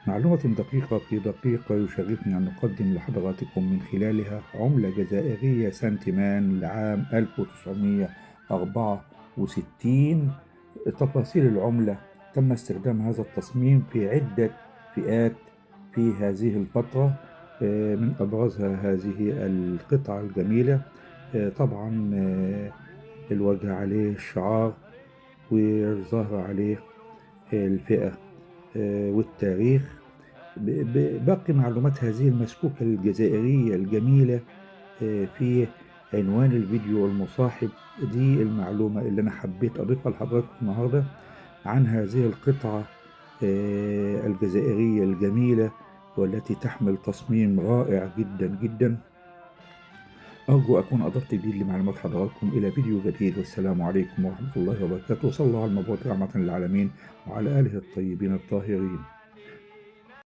معلومة دقيقة في دقيقة يشرفني أن أقدم لحضراتكم من خلالها عملة جزائرية سنتيمان لعام 1964. تفاصيل العملة: تم استخدام هذا التصميم في عدة فئات في هذه الفترة، من أبرزها هذه القطعة الجميلة. طبعا الوجه عليه الشعار والظاهر عليه الفئة والتاريخ. باقي معلومات هذه المسكوكة الجزائرية الجميلة في عنوان الفيديو المصاحب. دي المعلومة اللي أنا حبيت أضيفها لحضراتكم النهاردة عن هذه القطعة الجزائرية الجميلة والتي تحمل تصميم رائع جدا جدا. أرجو أكون أضفت جديد لمعلومات حضراتكم. إلى فيديو جديد، والسلام عليكم ورحمة الله وبركاته. وصلى الله على المبعوث رحمة للعالمين وعلى آله الطيبين الطاهرين.